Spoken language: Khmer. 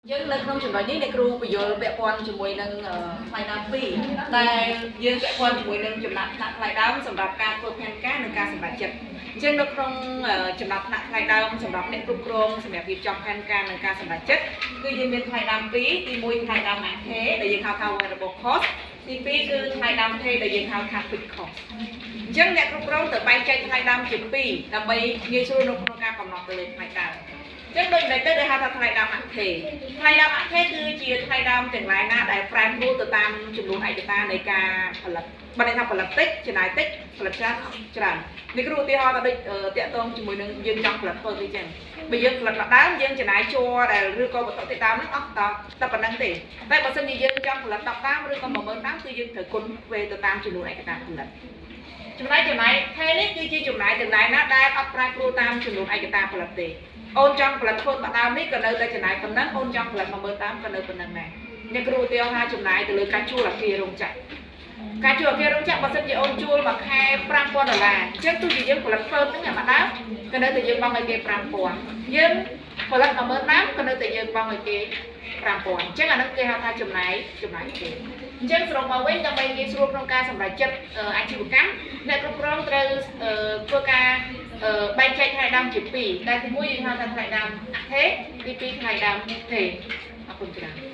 យើងនៅក្នុងចំណុចនេះអ្នកគ្រូបញ្យល់ពាក់ព័ន្ធជាមួយនឹងថ្លៃដើម2ដែលយើងពាក់ព័ន្ធជាមួយនឹងចំណាត់ថ្នាក់ថ្លៃដើមសម្រាប់ការធ្វើផែនការនិងការសម្រេចចិត្តអញ្ចឹងនៅក្នុងចំណាត់ថ្នាក់ថ្លៃដើមសម្រាប់អ្នកគ្រប់គ្រងសម្រាប់រៀបចំផែនការនិងការសម្រេចចិត្តគឺយើងមានថ្លៃដើម2ទី1ថ្លៃដើម AK ដែលយើងហៅថា variable cost ទី2គឺថ្លៃដើម T ដែលយើងហៅថា fixed cost អញ្ចឹងអ្នកគ្រប់គ្រងត្រូវបែងចែកថ្លៃដើមជា2ដើម្បីងាយស្រួលនៅក្នុងការកំណត់ទៅលើថ្លៃដើមអញ្ចឹងដូចម្ដេចទៅដែលហៅថាថ្លៃដើមអថេថ្លៃដើមអថេគឺជាថ្លៃដើមទាំងឡាយណាដែលប្រែប្រួលទៅតាមចំនួនឯកតានៃការផលិតបើន័យថាផលិតតិចចំណាយតិចផលិតច្រើនច្រើននេះគ្រូឧទាហរណ៍ថាដូចតាក់ទងជាមួយនឹងយើងចង់ផលិតធ្វើអីចឹងបើយើងផលិតមកដើមយើងចំណាយជ័រដែលឬក៏វត្ថុធាតុដើមហ្នឹងអស់តតែប៉ុណ្្នឹងទេតែបើសិនជាយើងចង់ផលិត10ដើមឬក៏10000ដើមគឺយើងត្រូវគុណវេទៅតាមចំនួនឯកតាផលិតចំណែកចំណាយថេនេះគឺជាចំណាយទាំងឡាយណាដែលអត់ប្រែប្រួលតាមចំនួនឯកតាផលិតទេអូនចង់ផលិតធ្វើមួយដើមនេះក៏នៅតែចំណាយប៉ុណ្ណឹងអូនចង់ផលិត10000ដើមក៏នៅប៉ុណ្ណឹងដែរអ្នកគ្រូឧទាហរណ៍ថាចំណាយទៅលើការជួលអគាររោងចក្រការជួលអគាររោងចក្របើសិនជាអូនជួលមួយខែ5000ដុល្លារអញ្ចឹងទោះជាយើងផលិតហ្វឺមហ្នឹងមួយដើមក៏នៅតែយើងបង់ឲ្យគេ5000យើងផលិត10000ដើមក៏នៅតែយើងបង់ឲ្យគេ5000អញ្ចឹងអាហ្នឹងគេហៅថាចំណាយចំណាយគេអញ្ចឹងសរុបមកវិញដើម្បីងាយស្រួលក្នុងការសម្រេចចិត្តអាជីវកម្មអ្នកគ្រប់គ្រងត្រូវធ្វើការបែងចែកថ្លៃដើមជា2ដែលទី1យើងហៅថាថ្លៃដើមអថេទី2ថ្លៃដើមទេអរគុណច្រើន។